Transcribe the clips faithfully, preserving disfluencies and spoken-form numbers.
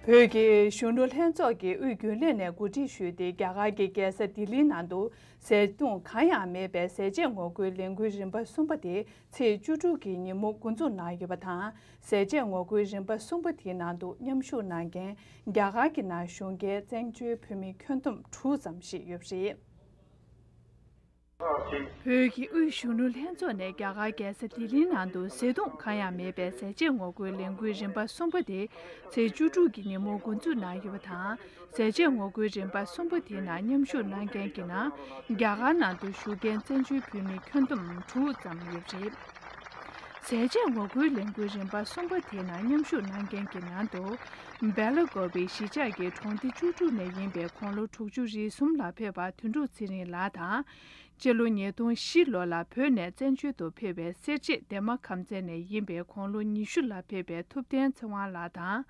བོད་ཀྱི་གཞོན་ནུ་ལྷན་ཚོགས་ཀྱིས་དབུས་རྒྱུན་ལས་ནས་གོ་སྒྲིག་ཞུས་ཏེ། རྒྱ་གར་གྱི་རྒྱལ་ས་ལྡི་ལིའི་ནང་དུ་བཟའ་བཏུང་གང་ཡང་མེད་པའི་ཟས་བཅད་ངོ་རྒོལ་ལས་འགུལ་རིམ་པ་གསུམ་པ་དེ་ཚེས་བཅུ་དྲུག་གི་ཉིན་མོ་འགོ་འཛུགས་གནང་ཡོད་པ་དང་། ཟས་བཅད་ངོ་རྒོལ་རིམ་པ་གསུམ་པ་དེའི་ནང་དུ་མཉམ་ཞུགས་གནང་མཁན་རྒྱ་གར་གྱི་ནང་བཞུགས་མཁན་བཙན་བྱོལ་བོད་མི་ཁྱོན་བསྡོམས་དྲུག་ཙམ་ཞིག་ཡོད་པ་རེད། བོད་ཀྱི་དབུས་གཞོན་ནུ་ལྷན་ཚོགས་ནས་རྒྱ་གར་རྒྱལ་ས་ལྡི་ལིའི་ནང་དུ་བཟའ་བཏུང་གང་ཡང་མེད་པའི་ཟས་བཅད་ངོ་རྒོལ་ལས་འགུལ་རིམ་པ་གསུམ་པ་དེ་ཚེས་བཅུ་དྲུག་གི་ཉིན་མོ་འགོ་འཛུགས་གནང་ཡོད་པ་དང་། ཟས་བཅད་ངོ་རྒོལ་རིམ་པ་གསུམ་པ་དེའི་ནང་མཉམ་ཞུགས་གནང་མཁན་གྱི་ནང་རྒྱ་གར་ནང་དུ་བཞུགས་མཁན་བཙན་བྱོལ་བོད་མི་ཁྱོན་བསྡོམས་དྲུག་ཙམ་ཡོད་པ་རེད། ཟས་བཅད་ངོ་རྒོལ་ལས་འགུལ་རིམ་པ་གསུམ་པ་དེའི་ནང་མཉམ་ཞུགས་གནང་མཁན་གྱི་ནང་དུ། སྦེ་ལ་ཀོབ་པི་གཞིས་ཆགས་ཀྱི་གྲོང་སྡེ་བཅུ་དྲུག་ནས་ཡིན་པའི་དགུང་ལོ་དྲུག་ཅུ་རེ་གསུམ་ལ་ཕེབས་པ་དོན་གྲུབ་ཚེ་རིང་ལགས་དང་། སྤྱི་ལོ་ཉིས་སྟོང་བཞི་ལོ་ལ་བོད་ནས་བཙན་བྱོལ་དུ་ཕེབས་པའི་སེར་བྱེས་འདན་མ་ཁམས་ཚན་ནས་ཡིན་པའི་དགུང་ལོ་ཉི་ཤུ་ལ་ཕེབས་པའི་ཐུབ་བསྟན་ཚེ་དབང་ལགས་དང་།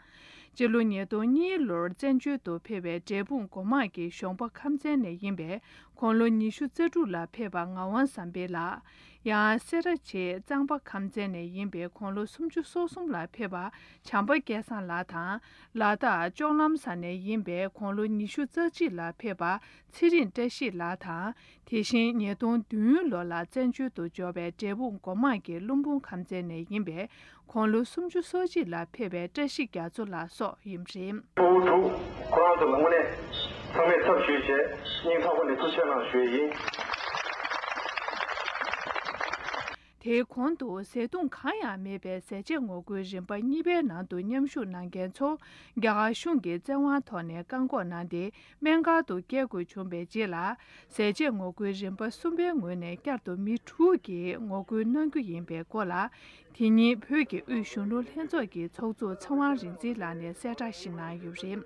སྤྱི་ལོ་ཉིས་སྟོང་གཉིས་ལོར་བཙན་བྱོལ་དུ་ཕེབས་པའི་འབྲས་སྤུངས་སྒོ་མང་གི་གཞོང་པ་ཁམས་ཚན་ནས་ཡིན་པའི་དགུང་ལོ་ཉི་ཤུ་རྩ་དྲུག་ལ་ཕེབས་པ་ངག་དབང་བསམ་འཕེལ་ལགས། ཡང་སེ་ར་བྱེས་གཙང་པ་ཁམས་ཚན་ནས་ཡིན་པའི་དགུང་ལོ་སུམ་ཅུ་སོ་གསུམ་ལ་ཕེབས་པ་བྱམས་པ་སྐལ་བཟང་ལགས་དང་། ལ་དྭགས་ལྕོག་ལམ་ས་ནས་ཡིན་པའི་དགུང་ལོ་ཉི་ཤུ་རྩ་གཅིག་ལ་ཕེབས་པ་ཚེ་རིང་བཀྲ་ཤིས་ལགས་དང་། དེ་བཞིན་ཉིས་སྟོང་བདུན་ལོ་ལ་བཙན་བྱོལ་དུ་འབྱོར་བའི་འབྲས་སྤུངས་སྒོ་མང་གི་ཀླུ་འབུམ་ཁམས་ཚན་ནས་ཡིན་པའི་དགུང་ལོ་སུམ་ཅུ་སོ་གཅིག་ལ་ཕེབས་པའི་བཀྲ་ཤིས་རྒྱ་མཚོ་ལགས་སོགས་ཡིན་པ་རེད། ཕྲུ་གུ་དྲུག་ཁོ་རང་ཚོ་ལ་དངོས་གནས་ཚང་མས་ཚབ་ཞུས་བྱས་སྙིང་ཐག་པ་ནས་ཐུགས་རྗེ་གནང་ཞུ་ཡས་ཡིན། དེའི་གོང་དུ་བཟའ་བཏུང་གང་ཡང་མེད་པའི་ཟས་བཅད་ངོ་རྒོལ་རིམ་པ་གཉིས་པའི་ནང་དུ་མཉམ་ཞུགས་གནང་མཁན་ཚོ་རྒྱ་གར་གཞུང་གི་བཙན་དབང་ཐོག་ནས་བཀག་འགོག་གནང་སྟེ། སྨན་ཁང་དུ་བསྐྱལ་དགོས་བྱུང་བའི་རྗེས་ལ། ཟས་བཅད་ངོ་རྒོལ་རིམ་པ་གསུམ་པའི་ངོས་ནས་བསྐྱར་དུ་མི་དྲུག་གིས་ངོ་རྒོལ་གནང་རྒྱུ་ཡིན་པའི་སྐོར་ལ། དེ་ཉིན་བོད་ཀྱི་དབུས་གཞོན་ནུ་ལྷན་ཚོགས་ཀྱི་ཚོགས་གཙོ་ཚེ་དབང་རིག་འཛིན་ལགས་ནས་གསལ་བསྒྲགས་ཤིག་གནང་ཡོད་པ་རེད།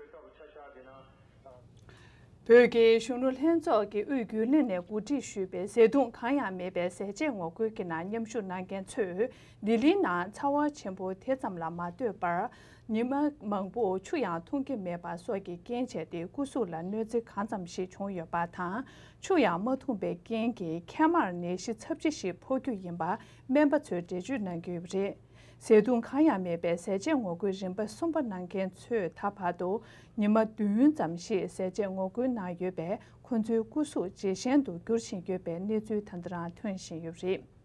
བོད་ཀྱི་གཞོན་ནུ་ལྷན་ཚོགས་ཀྱི་དབུས་རྒྱུན་ལས་ནས་གོ་སྒྲིག་ཞུས་པའི་བཟའ་བཏུང་གང་ཡང་མེད་པའི་ཟས་བཅད་ངོ་རྒོལ་གྱི་ནང་མཉམ་ཞུགས་གནང་མཁན་ཚོས་ལྡི་ལིའི་ནང་ཚ་བ་ཆེན་པོ་དེ་ཙམ་ལ་མ་ལྟོས་པར། ཉི་མ་མང་པོ་ཆུ་ཡང་འཐུང་གི་མེད་པ་སོགས་ཀྱི་རྐྱེན་བྱས་ཏེ། སྐུ་གཟུགས་ལ་གནོད་འཚེ་གང་ཙམ་ཞིག་བྱུང་ཡོད་པ་དང་། ཆུ་ཡང་མ་འཐུང་པའི་རྐྱེན་གྱིས་མཁལ་མར་ནད་གཞི་ཚབས་ཆེ་ཞིག་ཕོག་རྒྱུ་ཡིན་པ་སྨན་པ་ཚོས་འགྲེལ་བརྗོད་གནང་གི་ཡོད་པ་རེད། ཟས་བཏུང་གང་ཡང་མེད་པའི་ཟས་བཅད་ངོ་རྒོལ་རིམ་པ་གསུམ་པ་གནང་མཁན་ཚོས་ད་བར་དུ་ཉི་མ་བདུན་ཙམ་ཞིག་ཟས་བཅད་ངོ་རྒོལ་གནང་ཡོད་པས། ཁོ་ཚོའི་སྐུ་གཟུགས་ཇེ་ཞན་དུ་འགྱུར་བཞིན་ཡོད་པའི་གནས་ཚུལ་ད་ལྟ་རང་ཐོན་བཞིན་ཡོད་པ་རེད།